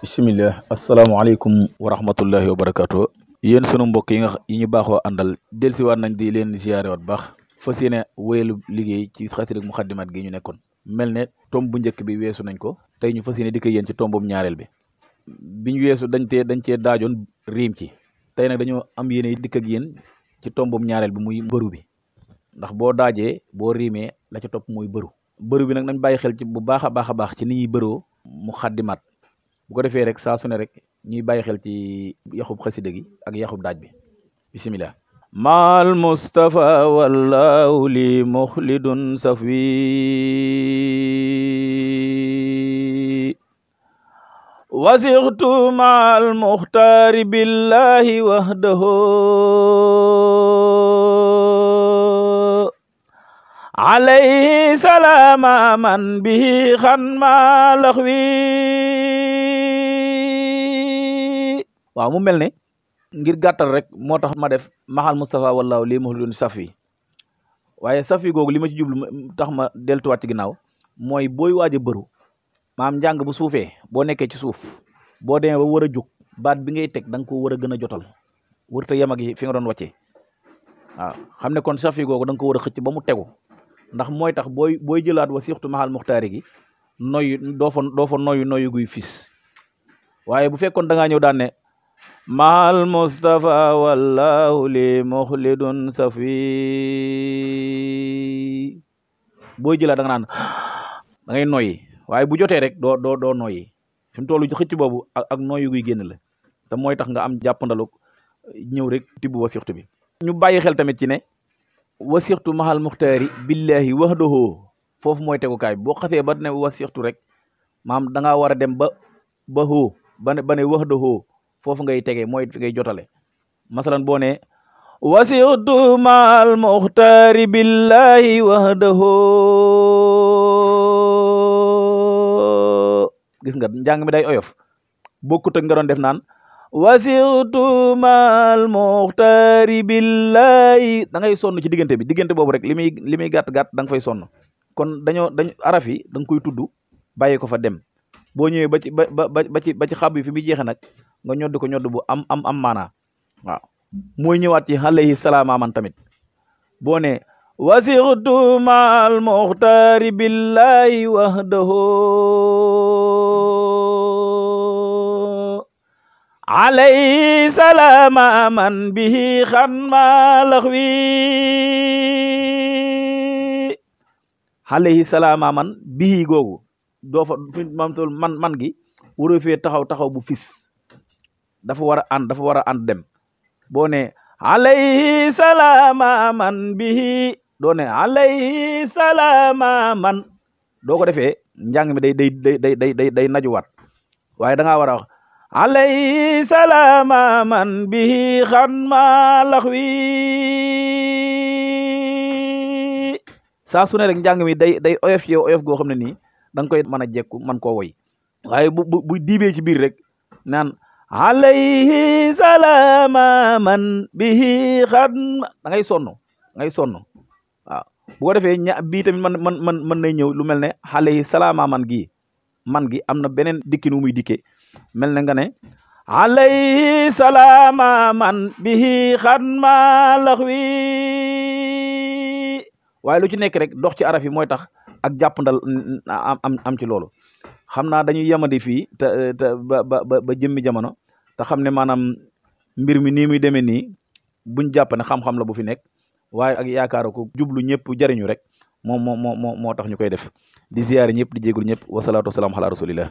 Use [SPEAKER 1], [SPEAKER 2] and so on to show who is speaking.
[SPEAKER 1] bismillah asalaamaaleykum wa rahmatullahi wa barakaatu. Yéen sunu mbokk yi ñu baaxoo àndal dellusiwaat nañ di leen ziyaare waat baax fas yéene wéyalu liggéey ci xasida muxaddimaat gi ñu nekkoon mel ne tomb bu njëkk bi weesu nañ ko tey ñu fas yéene dikk yéen ci tombum ñaareel bi biñ weesu dañ cee daajoon riim ci tey nag dañoo am yéene dikk ak yéen ci tombum ñaareel bi muy bëru bi ndax boo daajee boo riimee la ca topp muy bëru bi nag nañ bàyyi xel ci bu baax a baax ci ni ñuy bëroo muxaddimaat bu ko defee rek saa su ne rek ñuy bàyyi xel ci yaxub xasida gi ak yaxub daaj bi bismillah maal mustafa wallahu li muxlidun safwi wasixtu maal muxtaari billahi wahdahu alayhi salaama man bihi xan ma laxwi waaw mu mel ne ngir gàttal rek moo tax ma def maxal Moustapha wallaahu lii muxlidun safi waaye safi googu li ma ci jublu tax ma deltuwaat ci ginnaaw mooy booy waaj a bëru maam njàng bu suufee boo nekkee ci suuf boo demee ba war a jug baat bi ngay teg da nga ko war a gën a jotal wërta yem ak fi nga doon wàccee waaw xam ne kon safi googu da nga ko war a xëcc ba mu tegu ndax mooy tax booy jëlaat wa sixtu maxal muxtaari gi noyyu doo fa noyyu guy fis waaye bu fekkoon da ngaa ñëw daan ne maal mustafa wallahu li muxlidun safi booy jëlaat da nga naan da ngay noyyi waaye bu jotee rek doo noyyi fi mu toll xëcc boobu ak noyyu guy génn la te mooy tax nga am jàppandalu ñëw rek tibb wa sixtu bi ñu bàyyi xel tamit ci ne wasixtu mahal muxtaari billahi wahdahu foofu mooy tegukaay bi boo xasee ba ne wasixtu rek maam da ngaa war a dem ba hoo ba ne wahdahu foofu ngay tegee mooy fi ngay jotale masalan boo ne wasixtu mahal muxtaari billahi wahdahu gis nga njàng mi day oyof bokkut ak nga doon def naan wasixtu mal muxtaari billahi da ngay sonn ci diggante boobu rek li muy gàtt-gàtt da nga fay sonn kon dañu araf yi da nga koy tudd bàyyi ko fa dem boo ñëwee ba ci xab bi fi muy jeexe nag nga ñodd ko ñodd bu am maanaa waaw mooy ñëwaat ci alayhi salaama man tamit boo ne wasixtu mal muxtaari billahi wahdahu alayhi salaama man bihi xan ma laxwi alayhi salaama man bihi googu doo fa fi man gi waroo fee taxaw bu fis dafa war a ànd dem boo ne alayhi salaama man bihi doo ne alayhi salaama man doo ko defee njàng mi day najuwaat waaye da ngaa war a wax alayhi salaama man bihi xan ma laxwi saa su ne rek njàng mi day oyof ci yow oyof goo xam ne nii da nga koy mën a jekku man koo woy waaye bu diibee ci biir rek naan alayhi salaama man bihi xan da ngay sonn waaw bu ko defee bii tamit man nay ñëw lu mel ne alayhi salaama man gi am na beneen dikkin wu muy dikkee mel na nga ne alayhi salaama man bihi xan ma laxwi waaye lu ci nekk rek dox ci araf yi mooy tax ak jàppandal am ci loolu xam naa dañuy yemandi fii te ba jëmmi jamono te xam ne maanaam mbir mi nii muy demee nii buñ jàpp ne xam-xam la bu fi nekk waaye ak yaakaar ko jublu ñëpp jariñu rek moo tax ñu koy def di ziyaare ñëpp di jégul ñëpp wasalaatu wasalaam ala rasulillah